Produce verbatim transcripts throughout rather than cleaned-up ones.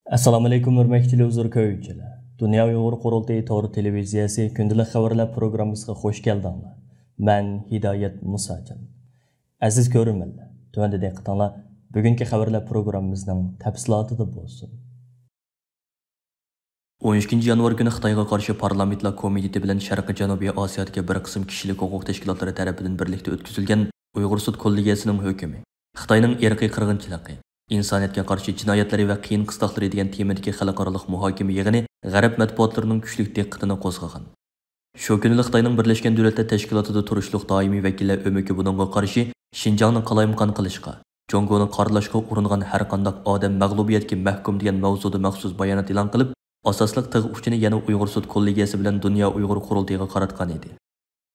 ئەسسالامۇئەلەيكۇم، ھۆرمەتلىك تېلېۋىزور كۆرگۈچىلەر! دۇنيا ئۇيغۇر قۇرۇلتىيى تور تېلېۋىزىيەسى كۈندىلىك خەۋەرلەر پروگراممىسىغا خۇش كەلدىڭلار. مەن ھىدايەت مۇساجان. ئەزىز كۆرۈرمەنلەر، تۆۋەندە دىققىتىڭلار بۈگۈنكى خەۋەرلەر پروگراممىمىزنىڭ تەپسىلاتىدا بولسۇن. ئون ئىككىنچى يانۋار كۈنى خىتايغا قارشى پارلامېنتلار كومىتېتى بىلەن شەرقىي جەنۇبىي ئاسىيادىكى بىر قىسىم كىشىلىك ھوقۇق تەشكىلاتلىرى تەرىپىدىن بىرلىكتە ئۆتكۈزۈلگەن ئۇيغۇر سوت كوللېگىيەسىنىڭ ھۆكۈمى، خىتاينىڭ ئىرقىي قىرغىنچىلىقى، ئىنسانىيەتكە قارشى جىنايەتلىرى ۋە قىيىن قىستاقلىرى دېگەن تېمىدىكى خەلقئارالىق مۇھاكىمە يىغىنى غەرب مەتبۇئاتلىرىنىڭ كۈچلۈك دىققىتىنى قوزغىغان. شۇ كۈنىلا خىتاينىڭ بىرلەشكەن دۆلەتلەر تەشكىلاتىدا تۇرۇشلۇق دائىمىي ۋەكىللەر ئۆمىكى بۇنىڭغا قارشى شىنجاڭنى قالايمىقان قىلىشقا، جۇڭگونى قارىلاشقا ئۇرۇنغان ھەرقانداق ئادەم مەغلۇبىيەتكە مەھكۇم دېگەن ماۋزۇدا مەخسۇس بايانات ئېلان قىلىپ، ئاساسلىق تىغ ئۇچىنى يەنە ئۇيغۇر سوت كوللېگىيەسى بىلەن دۇنيا ئۇيغۇر قۇرۇلتىيىغا قاراتقان ئىدى.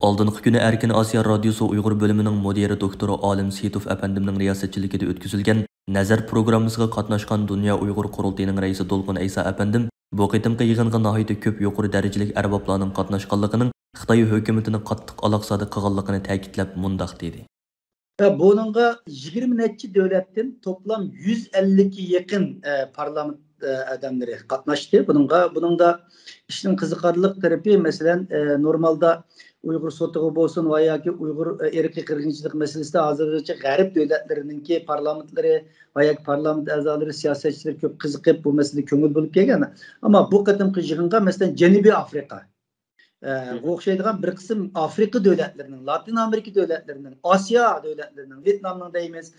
ئالدىنقى كۈنى ئەركىن ئاسىيا رادىيوسى ئۇيغۇر بۆلۈمىنىڭ مۇدىرى دوكتور ئالىم سېيىتوف ئەپەندىمنىڭ رىياسەتچىلىكىدە ئۆتكۈزۈلگەن نەزەر پروگراممىسىغا قاتناشقان دۇنيا ئۇيغۇر قۇرۇلتىيىنىڭ رەئىسى دولقۇن ئەيسا ئەپەندىم بۇ قېتىمقى يىغىنغا ناھايىتى كۆپ يۇقىرى دەرىجىلىك ئەربابلارنىڭ قاتناشقانلىقىنىڭ خىتاي ھۆكۈمىتىنى قاتتىق ئالاقزادە قىلغانلىقىنى تەكىتلەپ مۇنداق دېدى. بۇنىڭغا يىگىرمە نەچچە دۆلەتتىن توپلام يۈز ئەللىككە يېقىن، ئە، پارلامېنت، ئە، ئادەملىرى قاتناشتى. بۇنىڭغا، بۇنىڭدا ئىشنىڭ قىزىقارلىق تەرىپى، مەسىلەن، ئە، نورمالدا ئۇيغۇر سوتىغا بولسۇن ۋە ياكى ئۇيغۇر، ئە، ئىرقىي قىرغىنچىلىق مەسىلىسىدە ھازىرغىچە غەرب دۆلەتلىرىنىڭكى پارلامېنتلىرى ۋە ياكى پارلامېنت ئەزالىرى، سىياسەتچىلىرى كۆپ قىزىقىپ، بۇ مەسىلىگە كۆڭۈل بۆلۈپ كەلگەن. ئەمما بۇ قېتىمقى يىغىنغا، مەسىلەن، جەنۇبىي ئافرىقا، ئە، مم. غا ئوخشايدىغان بىر قىسىم ئافرىقا دۆلەتلىرىنىڭ، لاتىن ئامېرىكا دۆلەتلىرىنىڭ، ئاسىيا دۆلەتلىرىنىڭ، ۋيېتنامنىڭ دەيمىز،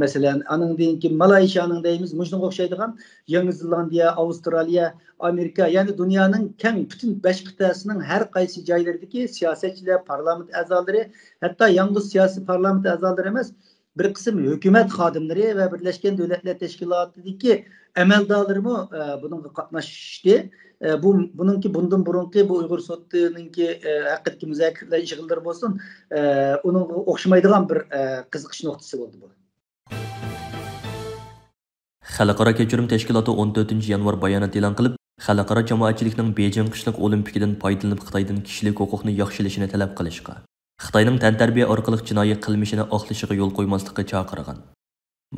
مەسىلەن، ئانىڭدىن كېيىن مالايشىيانىڭ دەيمىز، مۇشۇنىڭغا ئوخشايدىغان يېڭى زېلاندىيە، ئاۋسترالىيە، ئامېرىكا، يەنى دۇنيانىڭ كەڭ پۈتۈن بەش قىتئەسىنىڭ ھەر قايسى جايلىرىدىكى سىياسەتچىلەر، پارلامېنت ئەزالىرى، ھەتتا يالغۇز سىياسىي پارلامېنت ئەزالىرى ئەمەس، بىر قىسىم ھۆكۈمەت خادىملىرى ۋە بىرلەشكەن دۆلەتلەر تەشكىلاتىدىكى ئەمەلدارلىرىمۇ، ئە، بۇنىڭغا قاتناشتى. ئە، بۇ، بۇنىڭكى بۇندىن بۇرۇنقى بۇ ئۇيغۇر سوتىنىڭكى، ئە، ھەققىدىكى مۇزاكىرىلەر يىغىنلىرى بولسۇن، ئە، ئۇنىڭغا ئوخشىمايدىغان بىر، ئە، قىزىقىش نۇقتىسى بولدى بۇ. خەلقئارا كەچۈرۈم تەشكىلاتى ئون تۆتىنچى يانۋار بايانات ئېلان قىلىپ، خەلقئارا جامائەتچىلىكنىڭ بېيجىڭ قىشلىق ئولىمپىكىدىن پايدىلىنىپ خىتايدىن كىشىلىك ھوقۇقنى ياخشىلىشىنى تەلەپ قىلىشقا، خىتاينىڭ تەنتەربىيە ئارقىلىق جىنايى قىلمىشىنى ئاقلىشىغا يول قويماسلىققا چاقىرغان.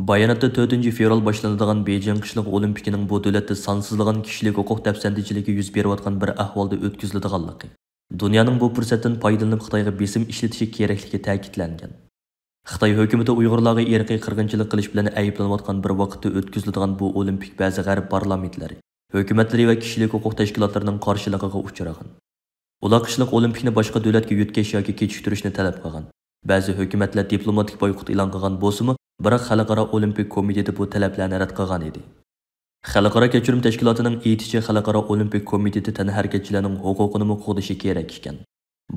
باياناتتا تۆتىنچى فېۋرال باشلىنىدىغان بېيجىڭ قىشلىق ئولىمپىكىنىڭ بۇ دۆلەتتە سانسىزلىغان كىشىلىك ھوقۇق دەپسەندىچىلىكى يۈز بېرىۋاتقان بىر ئەھۋالدا ئۆتكۈزۈلىدىغانلىقى، دۇنيانىڭ بۇ پۇرسەتتىن پايدىلىنىپ خىتايغا بېسىم ئىشلىتىشى كېرەكلىكى تەكىتلەنگەن. خىتاي ھۆكۈمىتى ئۇيغۇرلارغا ئىرقىي قىرغىنچىلىق قىلىش بىلەن ئەيىبلىنىۋاتقان بىر ۋاقىتتا ئۆتكۈزۈلىدىغان بۇ ئولىمپىك بەزى غەرب پارلامېنتلىرى، ھۆكۈمەتلىرى ۋە كىشىلىك ھوقۇق تەشكىلاتلىرىنىڭ قارشىلىقىغا ئۇچرىغان. ئۇلار قىشلىق ئولىمپىكنى باشقا دۆلەتكە يۆتكەش ياكى كېچىكتۈرۈشنى تەلەپ قىلغان. بەزى ھۆكۈمەتلەر دىپلوماتىك بايقۇت ئېلان قىلغان بولسىمۇ، بىراق خەلقئارا ئولىمپىك كومىتېتى بۇ تەلەپلەرنى رەت قىلغان ئىدى. خەلقئارا كەچۈرۈم تەشكىلاتىنىڭ ئېيتىشىچە، خەلقئارا ئولىمپىك كومىتېتى تەنھەرىكەتچىلەرنىڭ ھوقۇقىنىمۇ قوغدىشى كېرەك ئىكەن.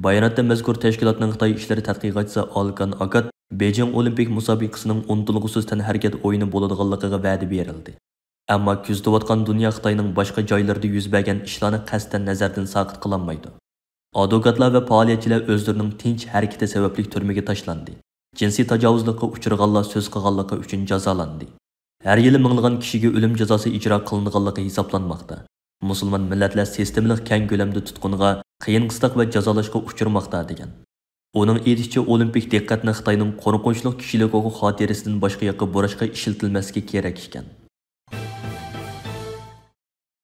باياناتتا مەزكۇر تەشكىلاتنىڭ خىتاي ئىشلىرى تەتقىقاتچىسى ئالكان ئاكات بېيجىڭ ئولىمپىك مۇسابىقىسىنىڭ ئۇنتۇلغۇسىز تەنھەرىكەت ئويۇنى بولىدىغانلىقىغا ۋەدە بېرىلدى. ئەمما كۆزىتىۋاتقان دۇنيا خىتاينىڭ باشقا جايلىرىدا يۈز بەرگەن ئىشلارنى قەستەن نەزەردىن ساقىت قىلالمايدۇ. ئادۋوكاتلار ۋە پائالىيەتچىلەر ئۆزلىرىنىڭ تىنچ ھەرىكىتى سەۋەبلىك تۈرمىگە تاشلاندى. جىنسىي تاجاۋۇزلۇققا ئۇچرىغانلار سۆز قىلغانلىقى ئۈچۈن جازالاندى. ھەر يىلى مىڭلىغان كىشىگە ئۆلۈم جازاسى ئىجرا قىلىنغانلىقى ھېسابلانماقتا. مۇسۇلمان مىللەتلەر سىستېمىلىق كەڭ كۆلەمدە تۇتقۇنغا، قىيىن قىستاق ۋە جازالاشقا ئۇچرىماقتا، دېگەن. ئۇنىڭ ئېيتىشىچە، ئولىمپىك دىققەتنى خىتاينىڭ قورقۇنچلۇق كىشىلىك ھوقۇق خاتىرىسىدىن باشقا ياققا بۇراشقا ئىشلىتىلمەسلىكى كېرەك ئىكەن.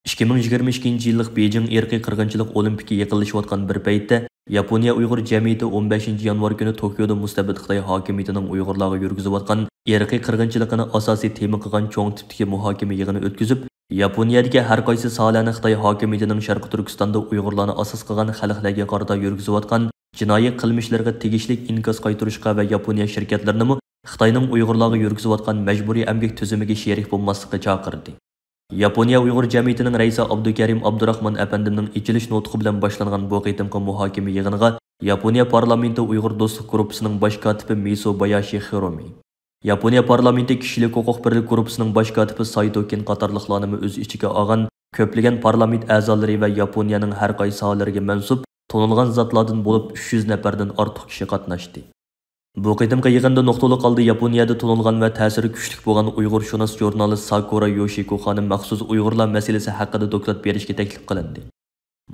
ئىككى مىڭ يىگىرمە ئىككىنچى يىللىق بېيجىڭ ئىرقىي قىرغىنچىلىق ئولىمپىكى يېقىنلىشىۋاتقان بىر پەيتتە، ياپونىيە ئۇيغۇر جەمئىيىتى ئون بەشىنچى يانۋار كۈنى توكيودا مۇستەبىت خىتاي ھاكىمىيىتىنىڭ ئۇيغۇرلارغا يۈرگۈزۈۋاتقان ئىرقىي قىرغىنچىلىقىنى ئاساسىي تېما قىلغان چوڭ تىپتىكى مۇھاكىمە يىغىنى ئۆتكۈزۈپ، ياپونىيەدىكى ھەر قايسى ساھەلەرنى خىتاي ھاكىمىيىتىنىڭ شەرقىي تۈركىستاندا ئۇيغۇرلارنى ئاساس قىلغان خەلقلەرگە قارىتا يۈرگۈزۈۋاتقان جىنايى قىلمىشلىرىغا تېگىشلىك ئىنكاس قايتۇرۇشقا ۋە ياپونىيە شىركەتلىرىنىمۇ خىتاينىڭ ئۇيغۇرلارغا يۈرگۈزۈۋاتقان مەجبۇرىي ئەمگەك تۈزۈمىگە شېرىك بولماسلىققا چاقىردى. ياپونىيە ئۇيغۇر جەمئىيىتىنىڭ رەئىسى ئابدۇكەرىم ئابدۇراخمان ئەپەندىمنىڭ ئېچىلىش نۇتقى بىلەن باشلانغان بۇ قېتىمقى مۇھاكىمە يىغىنىغا ياپونىيە پارلامېنتى ئۇيغۇر دوستلۇق گۇرۇپپىسىنىڭ باش كاتىپى مىسو باياشى خىرومى، ياپونىيە پارلامېنتى كىشىلىك ھوقۇق بىرلىك گۇرۇپپىسىنىڭ باش كاتىپى سايتو كىن قاتارلىقلارنىمۇ ئۆز ئىچىگە ئالغان كۆپلىگەن پارلامېنت ئەزالىرى ۋە ياپونىيەنىڭ ھەر قايسى ساھەلىرىگە مەنسۇپ تونۇلغان زاتلاردىن بولۇپ ئۈچ يۈز نەپەردىن ئارتۇق كىشى قاتناشتى. بۇ قېتىمقى يىغىندا نۇقتىلىق ھالدا ياپونىيەدە تونۇلغان ۋە تەسىرى كۈچلۈك بولغان ئۇيغۇرشۇناس ژۇرنالىست ساكۇرا يوشىكو خانىم مەخسۇس ئۇيغۇرلار مەسىلىسى ھەققىدە دوكلات بېرىشكە تەكلىپ قىلىندى.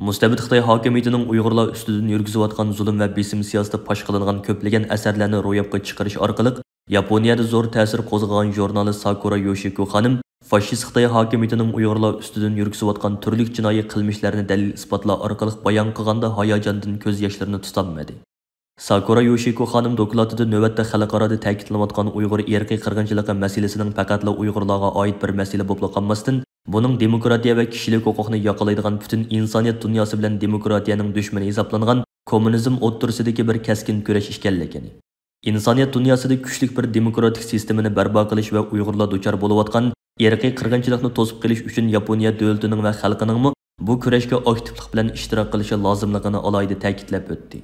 مۇستەبىت خىتاي ھاكىمىيىتىنىڭ ئۇيغۇرلار ئۈستىدىن يۈرگۈزۈۋاتقان زۇلۇم ۋە بېسىم سىياسىتى پاش قىلىنغان كۆپلىگەن ئەسەرلەرنى روياپقا چىقىرىش ئارقىلىق ياپونىيەدە زور تەسىر قوزغىغان ژۇرنالىست ساكۇرا يوشىكو خانىم فاشىست خىتاي ھاكىمىيىتىنىڭ ئۇيغۇرلار ئۈستىدىن يۈرگۈزۈۋاتقان تۈرلۈك جىنايى قىلمىشلارنى دەلىل-ئىسپاتلار ئارقىلىق بايان قىلغاندا ھاياجاندىن كۆز ياشلىرىنى تۇتالمىدى. ساكۇرا يوشىكو خانىم دوكلاتىدا نۆۋەتتە خەلقئارادا تەكىتلىنىۋاتقان ئۇيغۇر ئىرقىي قىرغىنچىلىقى مەسىلىسىنىڭ پەقەتلا ئۇيغۇرلارغا ئائىت بىر مەسىلە بولۇپلا قالماستىن، بۇنىڭ دېموكراتىيە ۋە كىشىلىك ھوقۇقنى ياقىلايدىغان پۈتۈن ئىنسانىيەت دۇنياسى بىلەن دېموكراتىيەنىڭ دۈشمىنى ھېسابلانغان كوممۇنىزم ئوتتۇرىسىدىكى بىر كەسكىن كۈرەش ئىكەنلىكىنى، ئىنسانىيەت دۇنياسىدا كۈچلۈك بىر دېموكراتىك سىستېمىنى بەرپا قىلىش ۋە ئۇيغۇرلار دۇچار بولۇۋاتقان ئىرقىي قىرغىنچىلىقنى توسۇپ قېلىش ئۈچۈن ياپونىيە دۆلىتىنىڭ ۋە خەلقىنىڭمۇ بۇ كۈرەشكە ئاكتىپلىق بىلەن ئىشتىراك قىلىشى لازىملىقىنى ئالاھىدە تەكىتلەپ ئۆتتى.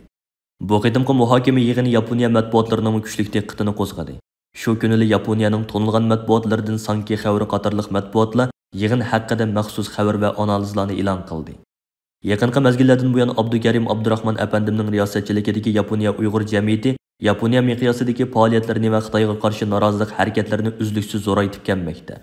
بۇ قېتىمقى مۇھاكىمە يىغىنى ياپونىيە مەتبۇئاتلىرىنىڭمۇ كۈچلۈك دىققىتىنى قوزغىدى. شۇ كۈنىلا ياپونىيەنىڭ تونۇلغان مەتبۇئاتلىرىدىن سانكەي خەۋىرى قاتارلىق مەتبۇئاتلار يىغىن ھەققىدە مەخسۇس خەۋەر ۋە ئانالىزلارنى ئېلان قىلدى. يېقىنقى مەزگىللەردىن بۇيان، ئابدۇكەرىم ئابدۇراخمان ئەپەندىمنىڭ رىياسەتچىلىكىدىكى ياپونىيە ئۇيغۇر جەمئىيىتى ياپونىيە مىقياسىدىكى پائالىيەتلىرىنى ۋە خىتايغا قارشى نارازىلىق ھەرىكەتلىرىنى ئۈزلۈكسىز زورايتىپ كەلمەكتە.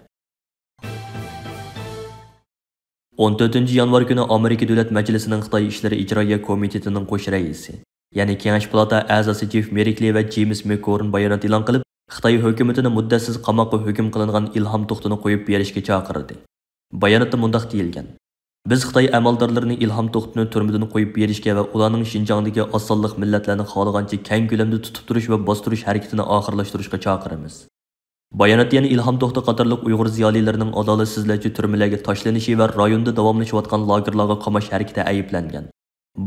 ئون تۆتىنچى يانۋار كۈنى ئامېرىكا دۆلەت مەجلىسىنىڭ خىتاي ئىشلىرى ئىجرائىيە كومىتېتىنىڭ قوش رەئىسى، يەنى كېڭەش پالاتا ئەزاسى جېف مېركلى ۋە جېيمىس مەككورن بايانات ئېلان قىلىپ، خىتاي ھۆكۈمىتىنى مۇددەتسىز قاماققا ھۆكۈم قىلىنغان ئىلھام توختىنى قويۇپ بېرىشكە چاقىردى. باياناتتا مۇنداق دېيىلگەن: بىز خىتاي ئەمەلدارلىرىنى ئىلھام توختىنى تۈرمىدىن قويۇپ بېرىشكە ۋە ئۇلارنىڭ شىنجاڭدىكى ئاز سانلىق مىللەتلەرنى خالىغانچە كەڭ كۆلەمدە تۇتۇپ تۇرۇش ۋە باستۇرۇش ھەرىكىتىنى ئاخىرلاشتۇرۇشقا چاقىرىمىز. باياناتتا يەنە ئىلھام توختى قاتارلىق ئۇيغۇر زىيالىيلىرىنىڭ ئادالەتسىزلەرچە تۈرمىلەرگە تاشلىنىشى ۋە رايوندا داۋاملىشىۋاتقان لاگېرلارغا قاماش ھەرىكىتى ئەيىبلەنگەن.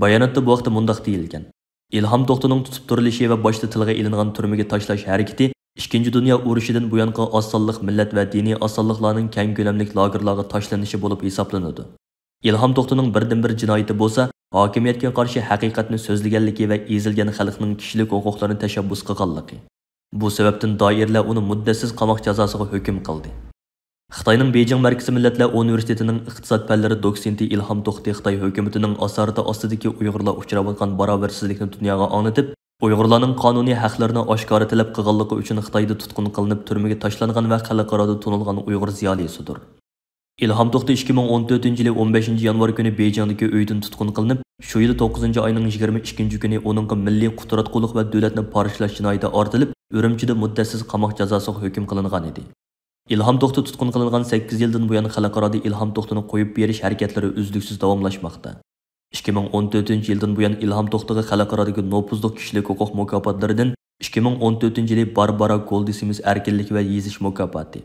باياناتتا بۇ ھەقتە مۇنداق دېيىلگەن: ئىلھام توختىنىڭ تۇتۇپ تۇرۇلۇشى ۋە باشتا تىلغا ئېلىنغان تۈرمىگە تاشلاش ھەرىكىتى ئىككىنچى دۇنيا ئۇرۇشىدىن بۇيانقى ئاز سانلىق مىللەت ۋە دىنىي ئاز سانلىقلارنىڭ كەڭ كۆلەملىك لاگېرلارغا تاشلىنىشى بولۇپ ھېسابلىنىدۇ. ئىلھام توختىنىڭ بىردىنبىر جىنايىتى بولسا، ھاكىمىيەتكە قارشى ھەقىقەتنى سۆزلىگەنلىكى ۋە ئېزىلگەن خەلقنىڭ كىشىلىك ھوقۇقلىرىنى تەشەببۇس قىلغانلىقى. بۇ سەۋەبتىن دائىرىلەر ئۇنى مۇددەتسىز قاماق جازاسىغا ھۆكۈم قىلدى. خىتاينىڭ بېيجىڭ مەركىزىي مىللەتلەر ئۇنىۋېرسىتېتىنىڭ ئىقتىساد پەنلىرى دوتسېنتى ئىلھام توختى خىتاي ھۆكۈمىتىنىڭ ئاسارىتى ئاستىدىكى ئۇيغۇرلار ئۇچراۋاتقان باراۋەرسىزلىكنى دۇنياغا ئاڭلىتىپ، ئۇيغۇرلارنىڭ قانۇنىي ھەقلىرىنى ئاشكارا تەلەپ قىلغانلىقى ئۈچۈن خىتايدا تۇتقۇن قىلىنىپ، تۈرمىگە تاشلانغان ۋە خەلقئارادا تونۇلغان ئۇيغۇر زىيالىيسىدۇر. ئىلھام توختى ئىككى مىڭ ئون تۆتىنچى يىلى ئون بەشىنچى يانۋار كۈنى بېيجىڭدىكى ئۆيىدىن تۇتقۇن قىلىنىپ، شۇ يىلى توققۇزىنچى ئاينىڭ يىگىرمە ئىككىنچى كۈنى ئۇنىڭغا مىللىي قۇتراتقۇلۇق ۋە دۆلەتنى پارچىلاش جىنايىتى ئارتىلىپ، ئۈرۈمچىدە مۇددەتسىز قاماق جازاسىغا ھۆكۈم قىلىنغان ئىدى. ئىلھام توختى تۇتقۇن قىلىنغان سەككىز يىلدىن بۇيان خەلقئارادا ئىلھام توختىنى قويۇپ بېرىش ھەرىكەتلىرى ئۈزلۈكسىز داۋاملاشماقتا. ئىككى مىڭ ئون تۆتىنچى يىلدىن بۇيان ئىلھام توختىغا خەلقئارادىكى نوپۇزلۇق كىشىلىك ھوقۇق مۇكاپاتلىرىدىن ئىككى مىڭ ئون تۆتىنچى يىلى باربارا گولدسمىس ئەركىنلىك ۋە يېزىش مۇكاپاتى،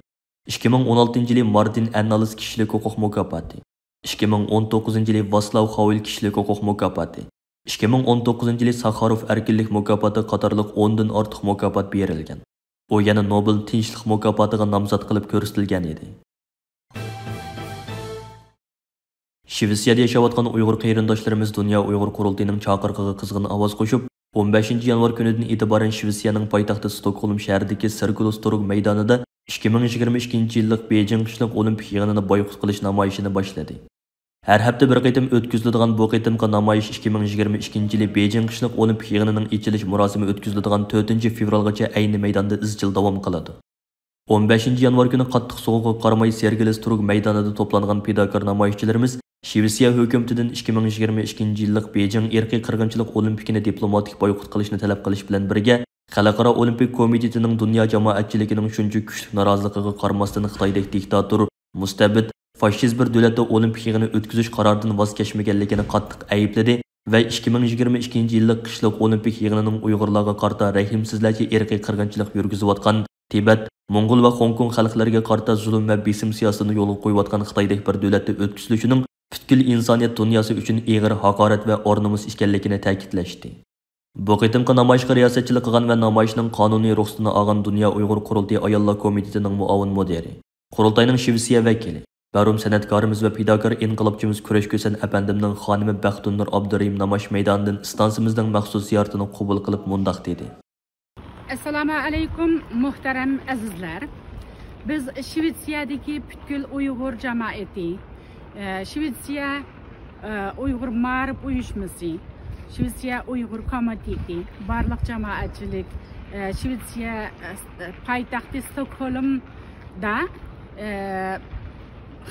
ئىككى مىڭ ئون ئالتىنچى يىلى مارتىن ئەننالىس كىشىلىك ھوقۇق مۇكاپاتى، ئىككى مىڭ ئون توققۇزىنچى يىلى ۋاسلاۋ خاۋېل كىشىلىك ھوقۇق مۇكاپاتى، ئىككى مىڭ ئون توققۇزىنچى يىلى ساخاروف ئەركىنلىك مۇكاپاتى قاتارلىق ئوندىن ئارتۇق مۇكاپات بېرىلگەن. ئۇ يەنە نوبېل تىنچلىق مۇكاپاتىغا نامزات قىلىپ كۆرسىتىلگەن ئىدى. شىۋېتسىيەدە ياشاۋاتقان ئۇيغۇر قېرىنداشلىرىمىز دۇنيا ئۇيغۇر قۇرۇلتىيىنىڭ چاقىرىقىغا قىزغىن ئاۋاز قوشۇپ، ئون بەشىنچى يانۋار كۈنىدىن ئېتىبارەن شىۋېتسىيەنىڭ پايتەختى ستوكھولم شەھىرىدىكى سىركۇلۇس تورگ مەيدانىدا ئىككى مىڭ يىگىرمە ئىككىنچى يىللىق بېيجىڭ قىشلىق ئولىمپىك يىغىنىنى بايقۇت قىلىش نامايىشىنى باشلىدى. ھەر ھەپتە بىر قېتىم ئۆتكۈزۈلىدىغان بۇ قېتىمقى نامايىش ئىككى مىڭ يىگىرمە ئىككىنچى يىلى بېيجىڭ قىشلىق ئولىمپىك يىغىنىنىڭ ئېچىلىش مۇراسىمى ئۆتكۈزۈلىدىغان تۆتىنچى فېۋرالغىچە ئەينى مەيداندا ئىزچىل داۋام قىلىدۇ. ئون بەشىنچى يانۋار كۈنى قاتتىق سوغۇققا قارىماي سېرگېلىس تۇرگ مەيدانىدا توپلانغان پىداكار نامايىشچىلىرىمىز شىۋېتسىيە ھۆكۈمىتىدىن ئىككى مىڭ يىگىرمە ئىككىنچى يىللىق بېيجىڭ ئىرقىي قىرغىنچىلىق ئولىمپىكىنى دىپلوماتىك بايقۇت قىلىشنى تەلەپ قىلىش بىلەن بىرگە، خەلقئارا ئولىمپىك كومىتېتىنىڭ دۇنيا جامائەتچىلىكىنىڭ شۇنچە كۈچلۈك نارازىلىقىغا قارىماستىن، خىتايدەك دىكتاتور، مۇستەبىت، فاشىست بىر دۆلەتتە ئولىمپىك يىغىنى ئۆتكۈزۈش قارارىدىن ۋاز كەچمىگەنلىكىنى قاتتىق ئەيىبلىدى ۋە ئىككى مىڭ يىگىرمە ئىككىنچى يىللىق قىشلىق ئولىمپىك يىغىنىنىڭ ئۇيغۇرلارغا قارىتا رەھىمسىزلەرچە ئىرقىي قىرغىنچىلىق يۈرگۈزۈۋاتقان تىبەت، موڭغۇل ۋە خوڭكوڭ خەلقلىرىگە قارىتا زۇلۇم ۋە بېسىم سىياسىتىنى يولغا قويۇۋاتقان خىتايدەك بىر دۆلەتتە ئۆتكۈزۈلۈشىنىڭ پۈتكۈل ئىنسانىيەت دۇنياسى ئۈچۈن ئېغىر ھاقارەت ۋە ئار-نومۇس ئىكەنلىكىنى تەكىتلەشتى. بۇ قېتىمقى نامايىشقا رىياسەتچىلىك قىلغان ۋە نامايىشنىڭ قانۇنىي رۇخسىتىنى ئالغان دۇنيا ئۇيغۇر قۇرۇلتىيى ئاياللار كومىتېتىنىڭ مۇئاۋىن مۇدىرى، قۇرۇلتاينىڭ شىۋېتسىيە ۋەكىلى، مەرھۇم سەنئەتكارىمىز ۋە پىداكار ئىنقىلابچىمىز كۈرەش كۈسەن ئەپەندىمنىڭ خانىمى بەختۇننۇر ئابدۇرېھىم نامايىش مەيدانىدىن ئىستانسىمىزنىڭ مەخسۇس زىيارىتىنى قوبۇل قىلىپ مۇنداق دېدى. ئەسسالامۇ ئەلەيكۇم، مۇھتەرەم ئەزىزلەر! بىز شىۋېتسىيەدىكى پۈتكۈل ئۇيغۇر جامائىتى، ئە، شىۋېتسىيە، ئە، ئۇيغۇر مائارىپ ئۇيۇشمىسى، شىۋېتسىيە ئۇيغۇر كومىتېتى، بارلىق جامائەتچىلىك، ئە، شىۋېتسىيە، ئە، پايتەختى ستوكھولمدا، ئە،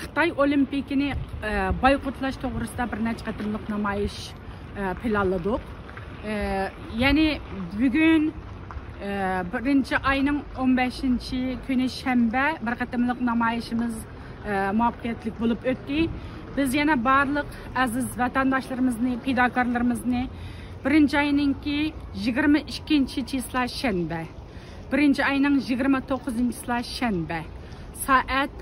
خىتاي ئولىمپىكىنى، ئە، بايقۇتلاش توغرىسىدا بىر نەچچە قېتىملىق نامايىش، ئە، پىلانلىدۇق. ئە، يەنى بۈگۈن، بىرىنچى ئاينىڭ ئون بەشىنچى كۈنى شەنبە بىر قېتىملىق نامايىشىمىز، ئە، مۇۋەپپەقىيەتلىك بولۇپ ئۆتتى. بىز يەنە بارلىق ئەزىز ۋەتەنداشلىرىمىزنى، پىداكارلىرىمىزنى بىرىنچى ئاينىڭكى يىگىرمە ئىككىنچى چىسلا شەنبە، بىرىنچى ئاينىڭ يىگىرمە توققۇزىنچىسىلا شەنبە سائەت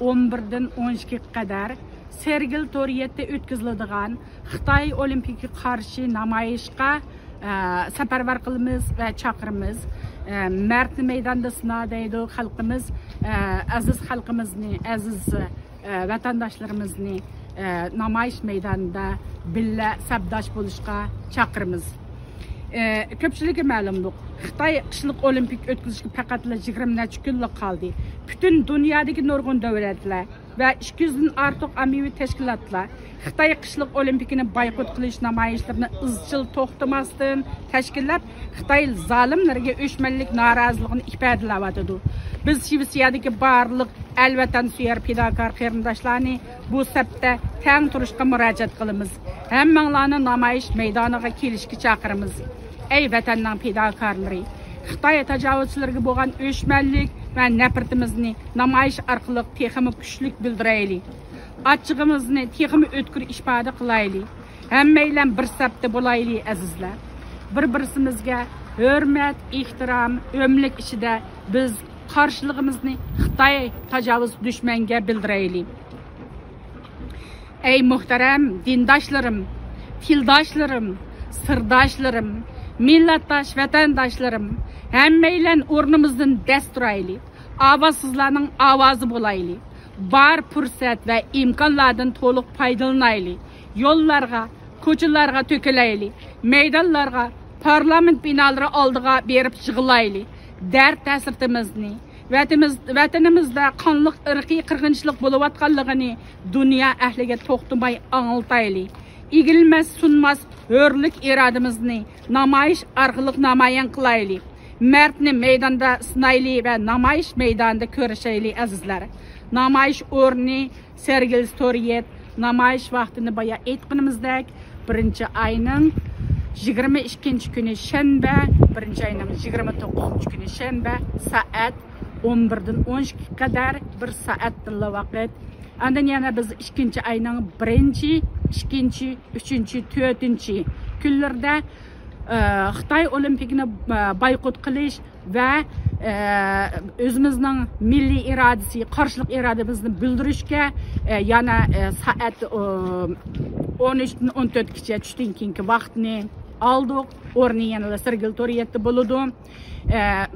ئون بىردىن ئون ئىككىگە قەدەر سېرگېل تورىيەتتە ئۆتكۈزۈلىدىغان خىتاي ئولىمپىكىغا قارشى نامايىشقا، ئە، سەپەرۋەر قىلىمىز ۋە چاقىرىمىز. ئە، مەردنى مەيداندا سىنا دەيدۇ خەلقىمىز. ئە، ئەزىز خەلقىمىزنى، ئەزىز، ئە، ۋەتەنداشلىرىمىزنى، ئە، نامايىش مەيدانىدا بىللە سەپداش بولۇشقا چاقىرىمىز. ئە، كۆپچىلىككە مەلۇمدۇق، خىتاي قىشلىق ئولىمپىك ئۆتكۈزۈشكە پەقەتلا يىگىرمە نەچچە كۈنلا قالدى. پۈتۈن دۇنيادىكى نۇرغۇن دۆلەتلەر ۋە ئىككى يۈزدىن ئارتۇق ئاممىۋى تەشكىلاتلار خىتاي قىشلىق ئولىمپىكىنى بايقۇت قىلىش نامايىشلىرىنى ئىزچىل توختىماستىن تەشكىللەپ، خىتاي زالىملىرىگە ئۆچمەنلىك نارازىلىقىنى ئىپادىلەۋاتىدۇ. بىز شىۋېتسىيەدىكى بارلىق ئەل ۋەتەنسۆيەر پىداكار قېرىنداشلارنى بۇ سەپتە تەڭ تۇرۇشقا مۇراجىئەت قىلىمىز. ھەممىڭلارنى نامايىش مەيدانىغا كېلىشكە چاقىرىمىز. ئەي ۋەتەننىڭ پىداكارلىرى! خىتاي تاجاۋۇزچىلىرىگە بولغان ئۆچمەنلىك ۋە نەپرىتىمىزنى نامايىش ئارقىلىق تېخىمۇ كۈچلۈك بىلدۈرەيلى. ئاچچىقىمىزنى تېخىمۇ ئۆتكۈر ئىپادە قىلايلى. ھەممەيلەن بىر سەپتە بولايلى، ئەزىزلەر. بىر-بىرسىمىزگە ھۆرمەت، ئېھتىرام، ئۆملۈك ئىچىدە بىز قارشىلىقىمىزنى خىتاي تاجاۋۇز دۈشمەنگە بىلدۈرەيلى. ئەي مۇھتەرەم دىنداشلىرىم، تىلداشلىرىم، سىرداشلىرىم، مىللەتداش ۋەتەنداشلىرىم، ھەممەيلەن ئورنىمىزدىن دەس تۇرايلى، ئاۋازسىزلارنىڭ ئاۋازى بولايلى، بار پۇرسەت ۋە ئىمكانلاردىن تولۇق پايدىلىنايلى، يوللارغا، كوچىلارغا تۆكۈلەيلى، مەيدانلارغا، پارلامېنت بىنالىرى ئالدىغا بېرىپ يىغلايلى، دەرد-ھەسرىتىمىزنى، ۋەتىمىز-، ۋەتىنىمىزدە قانلىق ئىرقىي قىرغىنچىلىق بولۇۋاتقانلىقىنى دۇنيا ئەھلىگە توختىماي ئاڭلىتايلى. ئېگىلمەس، سۇنماس ھۆرلۈك ئىرادىمىزنى نامايىش ئارقىلىق نامايان قىلايلى. مەردنى مەيداندا سىنايلى ۋە نامايىش مەيدانىدا كۆرۈشەيلى، ئەزىزلەر. نامايىش ئورنى سېرگېل تورىيەت. نامايىش ۋاقتىنى بايا ئېيتقىنىمىزدەك، بىرىنچى ئاينىڭ يىگىرمە ئىككىنچى كۈنى شەنبە، بىرىنچى ئاينىڭ يىگىرمە توققۇزىنچى كۈنى شەنبە سائەت ئون بىردىن ئون ئىككىگە قەدەر بىر سائەتتىنلا ۋاقىت. ئاندىن يەنە بىز ئىككىنچى ئاينىڭ بىرىنچى، ئىككىنچى، ئۈچىنچى، تۆتىنچى كۈنلىرىدە، ئە، خىتاي ئولىمپىكىنى، ئە، بايقۇت قىلىش ۋە، ئە، ئۆزىمىزنىڭ مىللىي ئىرادىسى، قارشىلىق ئىرادىمىزنى بىلدۈرۈشكە، ئە، يەنە، ئە، سائەت، ئو، ئون ئۈچتىن ئون تۆتكىچە چۈشتىن كېيىنكى ۋاقىتنى ئالدۇق. ئورنى يەنىلا سېرگېل تورىيەتتە بولىدۇ. ئە،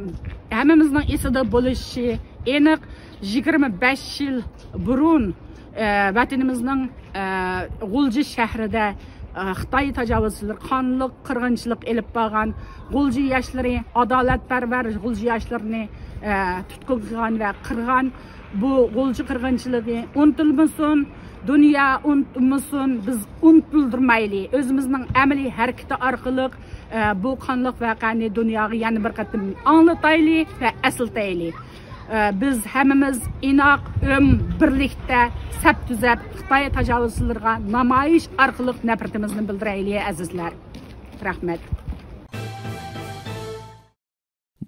ھەممىمىزنىڭ ئېسىدە بولۇشى ئېنىق، يىگىرمە بەش يىل بۇرۇن، ئە، ۋەتىنىمىزنىڭ، ئە، غۇلجا شەھىرىدە، ئە، خىتاي تاجاۋۇزچىلىرى قانلىق قىرغىنچىلىق ئېلىپ بارغان، غۇلجا ياشلىرى، ئادالەتپەرۋەر غۇلجا ياشلىرىنى، ئە، تۇتقۇن قىلغان ۋە قىرغان. بۇ غۇلجا قىرغىنچىلىقى ئۇنتۇلمىسۇن، دۇنيا ئۇنتۇمىسۇن، بىز ئۇنتۇلدۇرمايلى. ئۆزىمىزنىڭ ئەمەلىي ھەرىكىتى ئارقىلىق، ئە، بۇ قانلىق ۋەقەنى دۇنياغا يەنە بىر قېتىم ئاڭلىتايلى ۋە ئەسلىتەيلى. ئە، بىز ھەممىمىز ئىناق، ئۆم، بىرلىكتە سەپ تۈزەپ، خىتاي تاجاۋۇزچىلىرىغا نامايىش ئارقىلىق نەپرىتىمىزنى بىلدۈرەيلى، ئەزىزلەر. رەھمەت.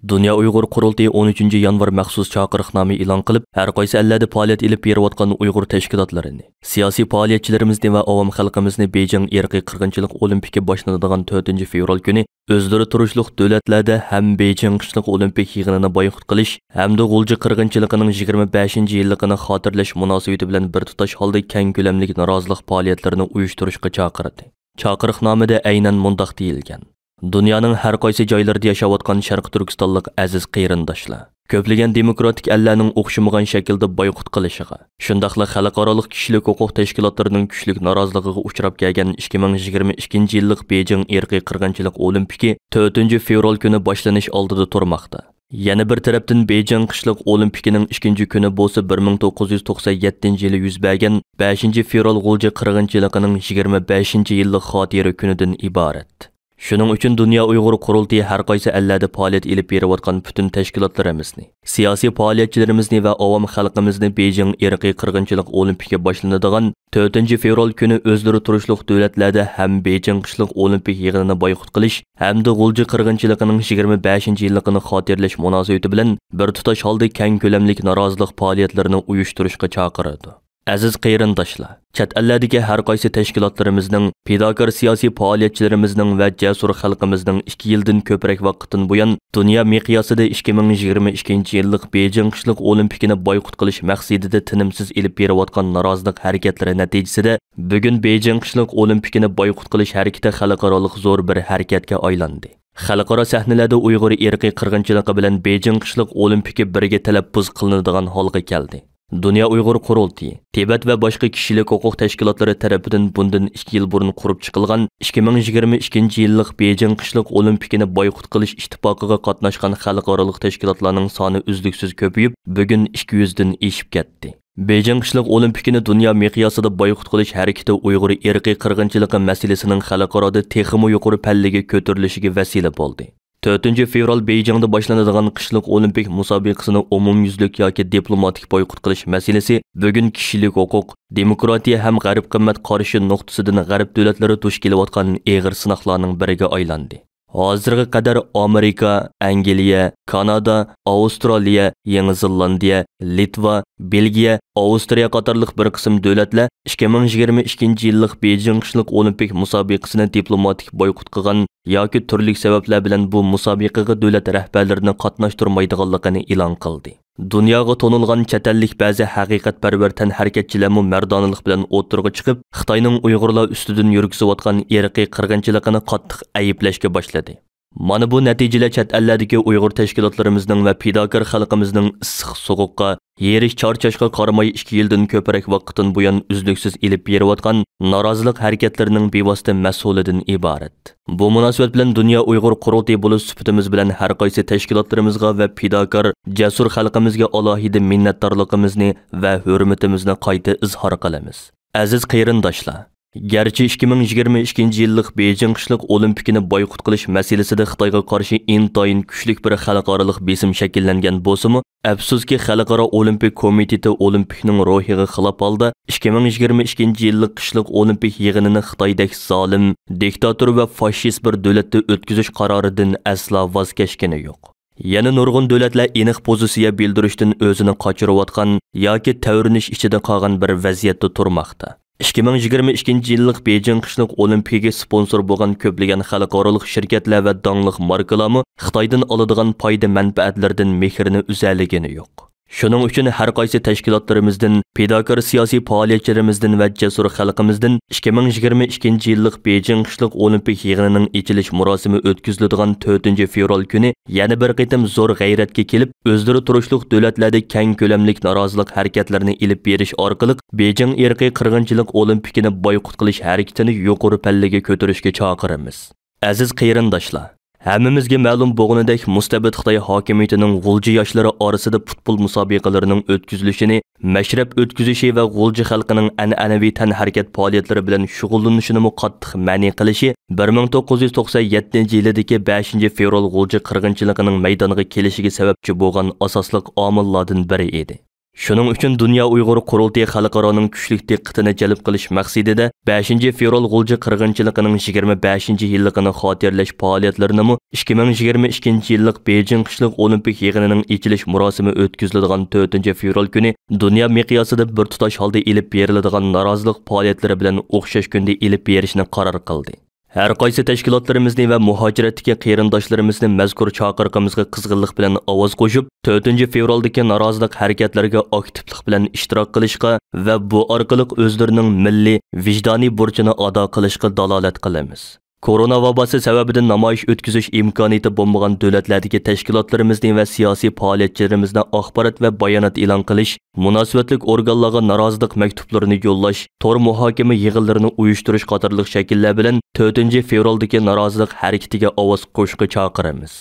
دۇنيا ئۇيغۇر قۇرۇلتىيى ئون ئۈچىنچى يانۋار مەخسۇس چاقىرىقنامە ئېلان قىلىپ، ھەر قايسى ئەللەردە پائالىيەت ئېلىپ بېرىۋاتقان ئۇيغۇر تەشكىلاتلىرىنى، سىياسىي پائالىيەتچىلىرىمىزنى ۋە ئاۋام خەلقىمىزنى بېيجىڭ ئىرقىي قىرغىنچىلىق ئولىمپىكى باشلىنىدىغان تۆتىنچى فېۋرال كۈنى ئۆزلىرى تۇرۇشلۇق دۆلەتلەردە ھەم بېيجىڭ قىشلىق ئولىمپىك يىغىنىنى بايقۇت قىلىش ھەمدە غۇلجا قىرغىنچىلىقىنىڭ يىگىرمە بەشىنچى يىللىقىنى خاتىرىلەش مۇناسىۋىتى بىلەن بىر تۇتاش ھالدا كەڭ كۆلەملىك نارازىلىق پائالىيەتلىرىنى ئۇيۇشتۇرۇشقا چاقىردى. چاقىرىقنامىدە ئەينەن مۇنداق دېيىلگەن: دۇنيانىڭ ھەر قايسى جايلىرىدا ياشاۋاتقان شەرقىي تۈركىستانلىق ئەزىز قېرىنداشلار! كۆپلىگەن دېموكراتىك ئەللەرنىڭ ئوخشىمىغان شەكىلدە بايقۇت قىلىشىغا، شۇنداقلا خەلقئارالىق كىشىلىك ھوقۇق تەشكىلاتلىرىنىڭ كۈچلۈك نارازىلىقىغا ئۇچراپ كەلگەن ئىككى مىڭ يىگىرمە ئىككىنچى يىللىق بېيجىڭ ئىرقىي قىرغىنچىلىق ئولىمپىكى تۆتىنچى فېۋرال كۈنى باشلىنىش ئالدىدا تۇرماقتا. يەنە بىر تەرەپتىن، بېيجىڭ قىشلىق ئولىمپىكىنىڭ ئىككىنچى كۈنى بولسا بىر مىڭ توققۇز يۈز توقسان يەتتىنچى يىلى يۈز بەرگەن بەشىنچى فېۋرال غۇلجا قىرغىنچىلىقىنىڭ يىگىرمە بەشىنچى يىللىق خاتىرە كۈنىدىن ئىبارەت. شۇنىڭ ئۈچۈن دۇنيا ئۇيغۇر قۇرۇلتىيى ھەر قايسى ئەللەردە پائالىيەت ئېلىپ بېرىۋاتقان پۈتۈن تەشكىلاتلىرىمىزنى، سىياسىي پائالىيەتچىلىرىمىزنى ۋە ئاۋام خەلقىمىزنى بېيجىڭ ئىرقىي قىرغىنچىلىق ئولىمپىكى باشلىنىدىغان تۆتىنچى فېۋرال كۈنى ئۆزلىرى تۇرۇشلۇق دۆلەتلەردە ھەم بېيجىڭ قىشلىق ئولىمپىك يىغىنىنى بايقۇت قىلىش ھەمدە غۇلجا قىرغىنچىلىقىنىڭ يىگىرمە بەشىنچى يىللىقىنى خاتىرىلەش مۇناسىۋىتى بىلەن بىر تۇتاش ھالدا كەڭ كۆلەملىك نارازىلىق پائالىيەتلىرىنى ئۇيۇشتۇرۇشقا چاقىرىدۇ. ئەزىز قېرىنداشلار، چەت ئەللەردىكى ھەر قايسى تەشكىلاتلىرىمىزنىڭ، پىداكار سىياسىي پائالىيەتچىلىرىمىزنىڭ ۋە جەسۇر خەلقىمىزنىڭ ئىككى يىلدىن كۆپرەك ۋاقىتتىن بۇيان دۇنيا مىقياسىدا ئىككى مىڭ يىگىرمە ئىككىنچى يىللىق بېيجىڭ قىشلىق ئولىمپىكىنى بايقۇت قىلىش مەقسىتىدە تىنىمسىز ئېلىپ بېرىۋاتقان نارازىلىق ھەرىكەتلىرى نەتىجىسىدە، بۈگۈن بېيجىڭ قىشلىق ئولىمپىكىنى بايقۇت قىلىش ھەرىكىتى خەلقئارالىق زور بىر ھەرىكەتكە ئايلاندى. خەلقئارا سەھنىلەردە ئۇيغۇر ئىرقىي قىرغىنچىلىقى بىلەن بېيجىڭ قىشلىق ئولىمپىكى بىرگە تەلەپپۇز قىلىنىدىغان ھالغا كەلدى. دۇنيا ئۇيغۇر قۇرۇلتىيى، تىبەت ۋە باشقا كىشىلىك ھوقۇق تەشكىلاتلىرى تەرىپىدىن بۇندىن ئىككى يىل بۇرۇن قۇرۇپ چىقىلغان ئىككى مىڭ يىگىرمە ئىككىنچى يىللىق بېيجىڭ قىشلىق ئولىمپىكىنى بايقۇت قىلىش ئىتتىپاقىغا قاتناشقان خەلقئارالىق تەشكىلاتلارنىڭ سانى ئۈزلۈكسىز كۆپىيىپ، بۈگۈن ئىككى يۈزدىن ئېشىپ كەتتى. بېيجىڭ قىشلىق ئولىمپىكىنى دۇنيا مىقياسىدا بايقۇت قىلىش ھەرىكىتى ئۇيغۇر ئىرقىي قىرغىنچىلىقى مەسىلىسىنىڭ خەلقئارادا تېخىمۇ يۇقىرى پەللىگە كۆتۈرۈلۈشىگە ۋەسىلە بولدى. تۆتىنچى فېۋرال بېيجىڭدا باشلىنىدىغان قىشلىق ئولىمپىك مۇسابىقىسىنى ئومۇميۈزلۈك ياكى دىپلوماتىك بايقۇت قىلىش مەسىلىسى بۈگۈن كىشىلىك ھوقۇق، دېموكراتىيە ھەم غەرب قىممەت قارىشى نۇقتىسىدىن غەرب دۆلەتلىرى دۇچ كېلىۋاتقان ئېغىر سىناقلارنىڭ بىرىگە ئايلاندى. ھازىرغا قەدەر ئامېرىكا، ئەنگلىيە، كانادا، ئاۋسترالىيە، يېڭى زېلاندىيە، لىتۋا، بېلگىيە، ئاۋسترىيە قاتارلىق بىر قىسىم دۆلەتلەر ئىككى مىڭ يىگىرمە ئىككىنچى يىللىق بېيجىڭ قىشلىق ئولىمپىك مۇسابىقىسىنى دىپلوماتىك بايقۇت قىلغان ياكى تۈرلۈك سەۋەبلەر بىلەن بۇ مۇسابىقىگە دۆلەت رەھبەرلىرىنى قاتناشتۇرمايدىغانلىقىنى ئېلان قىلدى. دۇنياغا تونۇلغان چەت ئەللىك بەزى ھەقىقەتپەرۋەر تەنھەرىكەتچىلەرمۇ مەردانىلىق بىلەن ئوتتۇرىغا چىقىپ، خىتاينىڭ ئۇيغۇرلار ئۈستىدىن يۈرگۈزۈۋاتقان ئىرقىي قىرغىنچىلىقىنى قاتتىق ئەيىبلەشكە باشلىدى. مانا بۇ نەتىجىلەر چەت ئەللەردىكى ئۇيغۇر تەشكىلاتلىرىمىزنىڭ ۋە پىداكار خەلقىمىزنىڭ ئىسسىق سوغۇققا، ھېرىش چارچاشقا قارىماي، ئىككى يىلدىن كۆپرەك ۋاقىتتىن بۇيان ئۈزلۈكسىز ئېلىپ بېرىۋاتقان نارازىلىق ھەرىكەتلىرىنىڭ بىۋاسىتە مەسئۇلىدىن ئىبارەت. بۇ مۇناسىۋەت بىلەن دۇنيا ئۇيغۇر قۇرۇلتىيى بولۇش سۈپىتىمىز بىلەن ھەر قايسى تەشكىلاتلىرىمىزغا ۋە پىداكار، جەسۇر خەلقىمىزگە ئالاھىدە مىننەتدارلىقىمىزنى ۋە ھۆرمىتىمىزنى قايتا ئىزھار قىلىمىز. ئەزىز قېرىنداشلار! گەرچە ئىككى مىڭ يىگىرمە ئىككىنچى يىللىق بېيجىڭ قىشلىق ئولىمپىكىنى بايقۇت قىلىش مەسىلىسىدە خىتايغا قارشى ئىنتايىن كۈچلۈك بىر خەلقئارالىق بېسىم شەكىللەنگەن بولسىمۇ، ئەپسۇسكى، خەلقئارا ئولىمپىك كومىتېتى ئولىمپىكنىڭ روھىغا خىلاپ ھالدا ئىككى مىڭ يىگىرمە ئىككىنچى يىللىق قىشلىق ئولىمپىك يىغىنىنى خىتايدەك زالىم، دىكتاتور ۋە فاشىست بىر دۆلەتتە ئۆتكۈزۈش قارارىدىن ئەسلا ۋاز كەچكىنى يوق. يەنە نۇرغۇن دۆلەتلەر ئېنىق پوزىتسىيە بىلدۈرۈشتىن ئۆزىنى قاچۇرۇۋاتقان ياكى تەۋرىنىش ئىچىدە قالغان بىر ۋەزىيەتتە تۇرماقتا. ئىككى مىڭ يىگىرمە ئىككىنچى يىللىق بېيجىڭ قىشلىق ئولىمپىكىگە سپونسور بولغان كۆپلىگەن خەلقئارالىق شىركەتلەر ۋە داڭلىق ماركىلارمۇ خىتايدىن ئالىدىغان پايدا مەنپەئەتلىرىدىن مېھرىنى ئۈزەلىگىنى يوق. شۇنىڭ ئۈچۈن ھەر قايسى تەشكىلاتلىرىمىزدىن، پىداكار سىياسىي پائالىيەتچىلىرىمىزدىن ۋە جەسۇر خەلقىمىزدىن ئىككى مىڭ يىگىرمە ئىككىنچى يىللىق بېيجىڭ قىشلىق ئولىمپىك يىغىنىنىڭ ئېچىلىش مۇراسىمى ئۆتكۈزۈلىدىغان تۆتىنچى فېۋرال كۈنى يەنە بىر قېتىم زور غەيرەتكە كېلىپ، ئۆزلىرى تۇرۇشلۇق دۆلەتلەردە كەڭ كۆلەملىك نارازىلىق ھەرىكەتلىرىنى ئېلىپ بېرىش ئارقىلىق بېيجىڭ ئىرقىي قىرغىنچىلىق ئولىمپىكىنى بايقۇت قىلىش ھەرىكىتىنى يۇقىرى پەللىگە كۆتۈرۈشكە چاقىرىمىز. ئەزىز قېرىنداشلار! ھەممىمىزگە مەلۇم بولغىنىدەك، مۇستەبىت خىتاي ھاكىمىيىتىنىڭ غۇلجا ياشلىرى ئارىسىدا پۇتبول مۇسابىقىلىرىنىڭ ئۆتكۈزۈلۈشىنى، مەشرەپ ئۆتكۈزۈشى ۋە غۇلجا خەلقىنىڭ ئەنئەنىۋى تەنھەرىكەت پائالىيەتلىرى بىلەن شۇغۇللىنىشىنىمۇ قاتتىق مەنئى قىلىشى بىر مىڭ توققۇز يۈز توقسەن يەتتىنچى يىلىدىكى بەشىنچى فېۋرال غۇلجا قىرغىنچىلىقىنىڭ مەيدانغا كېلىشىگە سەۋەبچى بولغان ئاساسلىق ئامىللاردىن بىرى ئىدى. شۇنىڭ ئۈچۈن دۇنيا ئۇيغۇر قۇرۇلتىيى خەلقئارانىڭ كۈچلۈك دىققىتىنى جەلپ قىلىش مەقسىتىدە بەشىنچى فېۋرال غۇلجا قىرغىنچىلىقىنىڭ يىگىرمە بەشىنچى يىللىقىنى خاتىرىلەش پائالىيەتلىرىنىمۇ ئىككى مىڭ يىگىرمە ئىككىنچى يىللىق بېيجىڭ قىشلىق ئولىمپىك يىغىنىنىڭ ئېچىلىش مۇراسىمى ئۆتكۈزۈلىدىغان تۆتىنچى فېۋرال كۈنى دۇنيا مىقياسىدا بىر تۇتاش ھالدا ئېلىپ بېرىلىدىغان نارازىلىق پائالىيەتلىرى بىلەن ئوخشاش كۈندە ئېلىپ بېرىشنى قارار قىلدى. ھەر قايسى تەشكىلاتلىرىمىزنى ۋە مۇھاجىرەتتىكى قېرىنداشلىرىمىزنى مەزكۇر چاقىرىقىمىزغا قىزغىنلىق بىلەن ئاۋاز قوشۇپ، تۆتىنچى فېۋرالدىكى نارازىلىق ھەرىكەتلىرىگە ئاكتىپلىق بىلەن ئىشتىراك قىلىشقا ۋە بۇ ئارقىلىق ئۆزلىرىنىڭ مىللىي، ۋىجدانىي بۇرچىنى ئادا قىلىشقا دالالەت قىلىمىز. كورونا ۋاباسى سەۋەبىدىن نامايىش ئۆتكۈزۈش ئىمكانىيىتى بولمىغان دۆلەتلەردىكى تەشكىلاتلىرىمىزنى ۋە سىياسىي پائالىيەتچىلىرىمىزنى ئاخبارات ۋە بايانات ئېلان قىلىش، مۇناسىۋەتلىك ئورگانلارغا نارازىلىق مەكتۇپلىرىنى يوللاش، تور مۇھاكىمە يىغىنلىرىنى ئۇيۇشتۇرۇش قاتارلىق شەكىللەر بىلەن تۆتىنچى فېۋرالدىكى نارازىلىق ھەرىكىتىگە ئاۋاز قوشۇشقا چاقىرىمىز.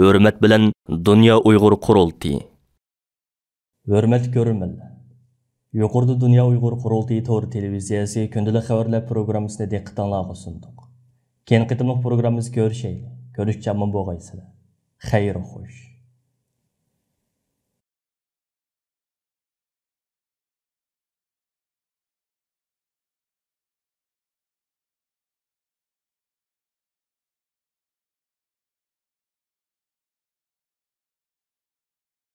ھۆرمەت بىلەن، دۇنيا ئۇيغۇر قۇرۇلتىيى. ھۆرمەتلىك كۆرۈرمەنلەر! يۇقىرىدا دۇنيا ئۇيغۇر قۇرۇلتىيى تور تېلېۋىزىيەسى كۈندىلىك خەۋەرلەر پروگراممىسىنى دىققىتىڭلارغا سۇندۇق. كېيىنكى قېتىملىق پروگراممىمىزدا كۆرۈشەيلى. كۆرۈشكىچە ئامان بولغايسىلەر. خەير خوش.